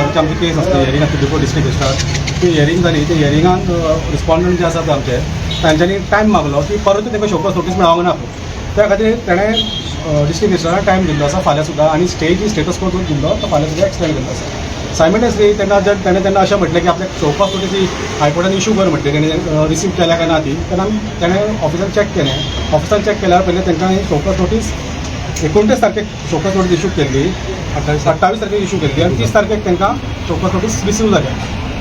कालची आमची केस आसली, हियरींग आसली बिफोर डिस्ट्रिक्ट रजिस्ट्रार. ती हियरींग जाली. ते हियरिंगान रिस्पॉन्डंट जे आसात आमचे, तांच्यांनी टायम मागलो की परत तांकां शोकॉज नोटीस मेळोंक ना. त्या खातीर ताणें डिस्ट्रिक्ट रजिस्ट्रारान टायम दिल्लो आसा फाल्यां सुद्दां आनी स्टे जी स्टेटस को दिल्लो तो फाल्यां सुद्दां एक्सटेंड केल्लो आसा. सायमल्टेनियसली तेन्ना जर ताणें तेन्ना अशें म्हटलें की आपल्याक शोकॉज नोटीस ही हायकोर्टान इशू कर म्हटलें, तेणें रिसीव केल्या काय ना ती, तेन्ना आमी ताणें ऑफिसान चॅक केलें. ऑफिसान चॅक केल्यार पयलीं तांकां शोकॉज नोटीस 29 तारखेक शोकॉज नोटीस इशू केल्ली, 28 तारखेक इशू केल्ली आनी 30 तारखेक तांकां शोकॉज नोटीस रिसीव जाल्या.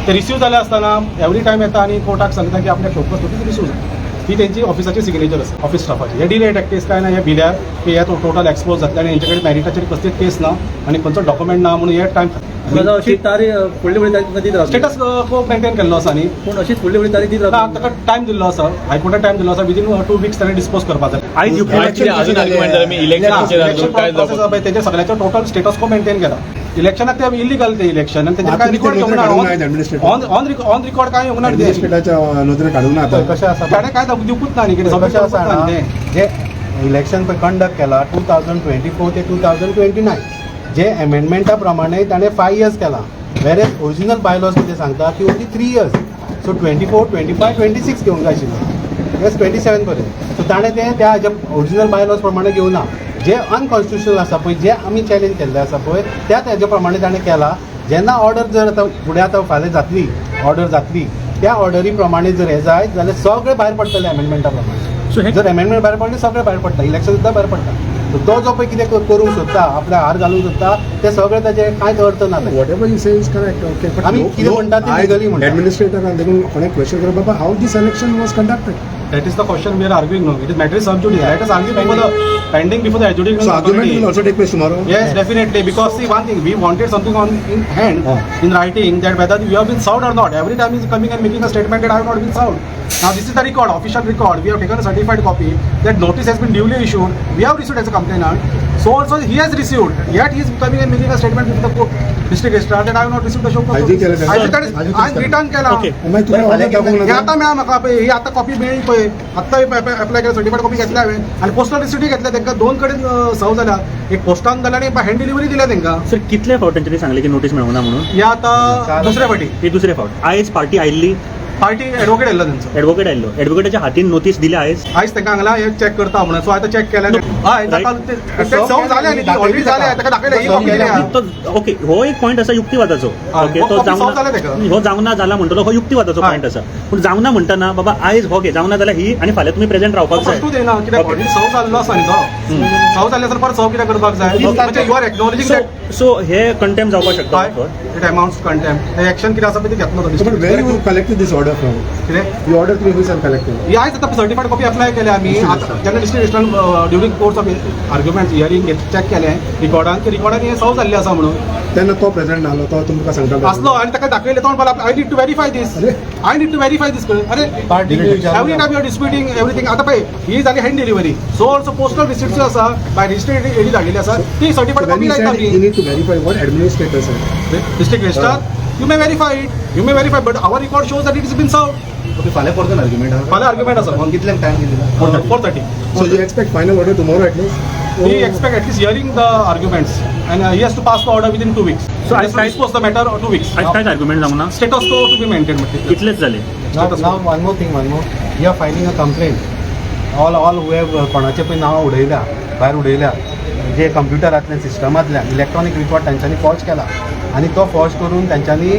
ते रिसीव जाले आसतना एवरी टायम येता आनी कोर्टाक सांगता की आपल्याक शोकॉज नोटीस रिसीव जाली. ही तेंची ऑफिसाची सिग्नेचर आसा, ऑफिस स्टाफाची. हे डिले टॅक्टीस काय ना, हे भिल्यार की हे टोटल एक्सपोज जातले आनी हेंचे कडेन मॅरिटाचेर कसलीच केस ना आनी खंयचो डॉक्युमेंट ना म्हणून हे टायम. समजा अशी तारीख, फुडली फुडली तारीख तुमकां दीत रावतली. स्टेटस को मेंटेन केल्लो आसा न्ही. पूण अशीच फुडली फुडली तारीख दीत ना. रावतली. ताका टायम दिल्लो आसा, हायकोर्टान टायम दिल्लो आसा, विदीन 2 वीक्स ताणें डिस्पोज करपाक जाय. आयज कितें अजून आर्ग्युमेंट जालें? इलेक्शनाचेर इलेक्शन काय प्रोसेस जावपाक? तेजे सगळ्याचो टोटल स्टेटस को मेंटेन केला. इलेक्शनाक ते इलिगल ते इलेक्शन आनी तेजेर काय तुम्ही रिकॉर्ड ते घेवंक ना. काडूंक ना administrator. On on on record काय येवंक ना ते. ऍडमिनिस्ट्रेटराच्या नदरेन काडूंक ना आतां. कशें आसा? ताणें काय दिवकूच ना न्ही कितें सबमिट कशें आसा करूंकूच ना जाणा, न्ही तें. जे इलेक्शन पळय कंडक्ट केला 2024 ते 2029, जे एमेंडमेंटा प्रमाणे ताणें 5 इयर्स केला, वेर ओरिजिनल बायलॉज कितें सांगता की ओन्ली 3 इयर्स. सो 24, 25, 26 घेवंक जाय आशिल्लें, येस, 27 पर्यंत. सो ताणें तें त्या हाज्या ओरिजिनल बायलॉज प्रमाणे घेवना. जे अनकॉन्स्टिट्युशनल आसा पळय, जे आमी चॅलेंज केल्ले आसा पळय, त्या तेज्या प्रमाणे ताणें केला. जेन्ना ऑर्डर जर आतां फुडें आतां फाल्यां जातली, ऑर्डर जातली, त्या ऑर्डरी प्रमाणे जर हें जायत जाल्यार सगळे भायर पडटले अमेंडमेंटा प्रमाणे. सो हे जर अमेंडमेंट भायर पडले, सगळे भायर पडटा, इलेक्शन सुद्दां भायर पडटा. सो तो जो पळय कितें करूंक सोदता, आपल्या हार घालूंक सोदता, ते सगळें ताजें कांयच अर्थ ना ताजें. Whatever you say is correct, okay, but आमी कितें म्हणटा तें legally म्हणटा. ऍडमिनिस्ट्रेटरान देखून कोणें क्वेश्चन करप, बाबा, how this election was conducted? That is the question we are arguing now. It is matter is sub judice. Let us argue before the pending before the adjudication So argument authority. will also take place tomorrow? Yes, definitely. Because see, one thing, we wanted something on in hand, in writing, that whether you have been served or not. Every time he is coming and making a statement that I have not been served. Now this is the record, official record. We have taken a certified copy. That notice has been duly issued. We have received as a complainant. So also he has received. Yet he is coming and making a statement with the court, district registrar, that I have not received the show cause आयजूय notice. केलें ताणें. आयज ताणें आयजूय आयज केलें. Return केला. मागीर तुका ऑर्डर दाखोवंक हे ना. आतां मेळ्ळा म्हाका पळय, ही आतां कॉपी मेळ्ळी पळय, आत्तां एप्लाय केल्या, सर्टिफायड कॉपी घेतल्या हांवें आनी पोस्टल रिसिटी घेतल्या. तांकां दोन कडेन सर्व जाल्या, एक पोस्टान जाल्या आनी हँड डिलिव्हरी दिल्या तांकां. सर, कितले फावट तेंच्यांनी सांगलें की नोटीस मेळूंक ना म्हणून? हे आतां दुसऱ्या फावटी. ही दुसरे फावट. आयज पार्टी आयिल्ली? पार्टी एडवोकेट येयल्लो तेंचो. एडवोकेट आयिल्लो. एडवोकेटाच्या हातीन नोटीस दिल्या आयज? आयज तांकां हांगला हे चॅक करता म्हणून. सो आतां चॅक केल्या. हय, ताका ते सर्व जालें न्ही, ऑलरेडी जालें, ताका दाखयलें, ही कॉपी दिल्या. तो ओके, हो एक पॉयंट आसा युक्तिवादाचो. हय, ओके हो तो copy जावना solve जालें ताका. हो जावना जाला म्हणटलो, हो युक्तिवादाचो पॉयंट आसा. पूण जावना म्हणटना बाबा आयज हो घे, जावना जाल्यार ही आनी फाल्यां तुमी प्रेझेंट रावपाक जाय. प्रश्नूच येना कित्याक ऑलरेडी सर्व जाल्लो आसा न्ही तो. सर्व जाल्ले आसल्यार परत सर्व कित्याक करपाक जाय? म्हणजे you are acknowledging so that. So हे कंटेम्प्ट जावपाक शकता. It amounts contempt. हे एक्शन कितें आसा पळय ते घेतलो तो But district. where you collected this order from? कितें? ही ऑर्डर तुमी खंयच्यान कलेक्ट केली? ही आयज आतां सर्टिफायड कॉपी अप्लाय केल्या आमी. आतां जेन्ना district registrar during course of argument hearing check केलें रिकॉर्डान की रिकॉर्डान हें सर्व जाल्लें आसा म्हणून. तेन्ना तो प्रेझेंट नाहलो, तो तुमकां सांगता? आसलो आनी ताका दाखयलें. तो म्हणपाक, "I need to verify this." अरे. "I need to verify this." अरे, पार्टीक every time you are disputing everything. आतां पळय, ही जाली hand delivery, so also postal receipt आसा, बाय रजिस्टर्ड एडी धाडलेली आसा ती सर्टिफायड कॉपी लायता You आमी. need to verify what administrator said. District registrar, you may verify it, you may verify, but our record shows that it is been served. Okay, फाल्यां परतून argument आहा? फाल्यां argument आसा. कितल्यांक टायम दिल्लो? 4:30. So you expect final order tomorrow at least? We expect at least hearing the arguments and he has to pass the order within 2 weeks. So So I he has to dispose the matter 2 weeks. आयज कांयच argument जावंक ना? Status quo to be maintained म्हटलें. इतलेच जाले? Now, now one more thing, one more. We are filing a complaint. All who have कोणाचे पळय नांवां उडयल्या, भायर उडयल्या, जे कंप्युटरांतल्यान, सिस्टमांतल्यान इलेक्ट्रॉनीक रिकॉर्ड तांच्यांनी फॉर्ज केला आनी तो फॉर्ज करून तांच्यांनी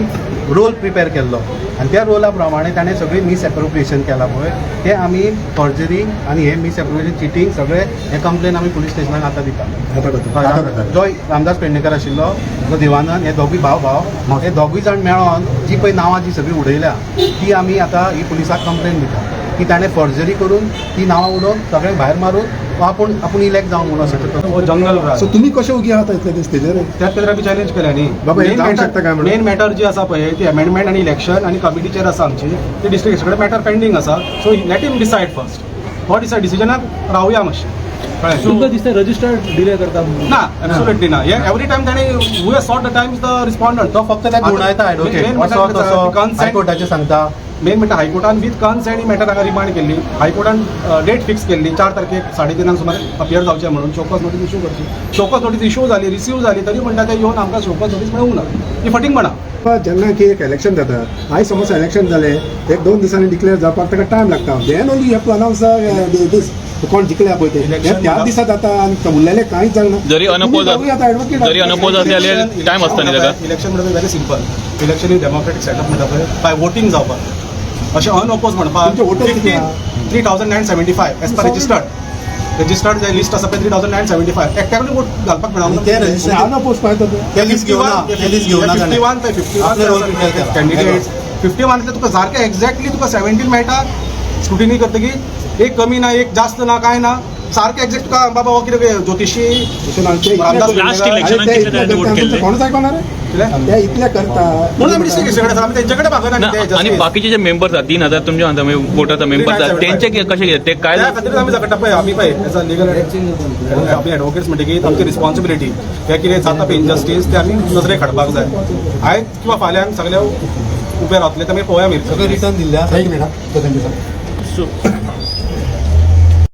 रोल प्रिपेर केल्लो आनी त्या रोला प्रमाणे ताणें सगळी मिसएप्रोप्रिएशन केला पळय, ते आमी फॉर्जरी आनी हे मिसएप्रोप्रिएशन, चिटींग, सगळे हे कंप्लेन आमी पुलीस स्टेशनाक आतां दिता. आतां करता, आतां करता. जो रामदास पेडणेकर आशिल्लो, जो देवानंद, हे दोगूय भाव भाव, हे दोगूय जाण मेळोन जी पळय नांवां जी सगळी उडयल्या, ती आमी आतां ही पुलिसाक कंप्लेन दिता की ताणें फॉर्जरी करून ती नांवां उडोवन सगळ्यांक भायर मारून तो आपूण आपूण इलेक्ट जावंक म्हणून असो. हो, जंगल राज. सो तुमी कशे ओगी आहात इतले दीस तेजेर? त्याच खातीर आमी चॅलेंज केल्या न्ही. बाबा, हे जावंक शकता काय म्हणून? मेन मॅटर जी आसा पळय, ती अमेंडमेंट आनी इलेक्शन आनी कमिटीचेर आसा आमची. ती डिस्ट्रिक्ट कडेन मॅटर पेंडींग आसा. So let him decide first. हो डिसायड डिसिजनाक रावया मातशें, कळ्ळें? तुमकां दिसता रजिस्टर डिले करता म्हणून? ना, एब्सोल्युटली ना. हे एवरी टायम ताणें who has sought the time is the respondent. तो फक्त त्या गुणायता एडवोकेट असो तसो, हायकोर्टाचें सांगता. मेन म्हणटा हायकोर्टान विथ कन्सेंट ही मॅटर हांगा रिमांड केल्ली. हायकोर्टान डेट फिक्स केल्ली, 4 तारखेक 3:30 सुमार अपियर जावचें म्हणून, शोकॉज नोटीस इशू करची. शोकॉज नोटीस इशू जाली, रिसीव जाली, तरी म्हणटा ते येवन आमकां शोकॉज नोटीस मेळूंक ना. ही फटींगपणा. जेन्ना की एक इलेक्शन जाता, आयज समज इलेक्शन जालें, एक दोन दिसांनी डिक्लेअर जावपाक ताका टायम लागता. Then only you have to announce this, कोण जिखल्या पळय ते. Election हे त्याच दिसा जाता आनी उरलेलें कांयच जालना. जरी unopposed जरी unopposed असले जाल्यार टायम आसता न्ही ताका. इलेक्शन म्हणटा very simple. Election is democratic setup म्हणटा पळय, बाय वोटींग जावपाक. अशें अनओपोज म्हणपाक तुमचे voters कितले आहा? 3975 एज पर रजिस्टर्ड जे लिस्ट आसा पळय, 3975. एकट्याकूय वोट घालपाक आनी ते मेळना. register- unopposed पळयता तूं. ते लिस्ट घेवना, ते लिस्ट घेवना ताणें. 51 पळय, 51 आपले रोल प्रिपेअर केला. कॅन्डिडेट्स 51तले तुका सारके एक्झॅक्टली तुका 17 मेळटा. स्क्रुटिनी करतकीर एक कमी ना, एक जास्त ना, काय ना, सारकें एक्झॅक्ट तुका. बाबा, हो कितें ज्योतिशी? तशें ना, ते इतले रामदास लास्ट अरे इलेक्शनाक ते कितले इतले जाणांनी वोट करता, केल्ले? कोणूच आयकना रे. कितें? ते इतले करता. म्हणून आमी डिस्ट्रिक्ट कडेन आसा, आमी तेंचे कडेन मागना. ना, आनी बाकीचे जे मेंबर्स आसा, 3000 तुमच्या अंदाजे वोटाचा मेंबर्स आसा, तेंचे कशें कितें ते काय? त्या खातीर आमी झगडटा पळय. आमी पळय एज अ लिगल, आमी एडवोकेट्स म्हणटकीर आमची रिस्पॉन्सिबिलिटी, हें कितें जाता पळय इनजस्टीस, ते आमी नजरेक हाडपाक जाय. आयज किंवा फाल्यां आमी सगळे उबे रावतले, ते मागीर पळोवया. सगळें आमी रिटर्न दिल्लें आसा. एक minute. Thank you sir. So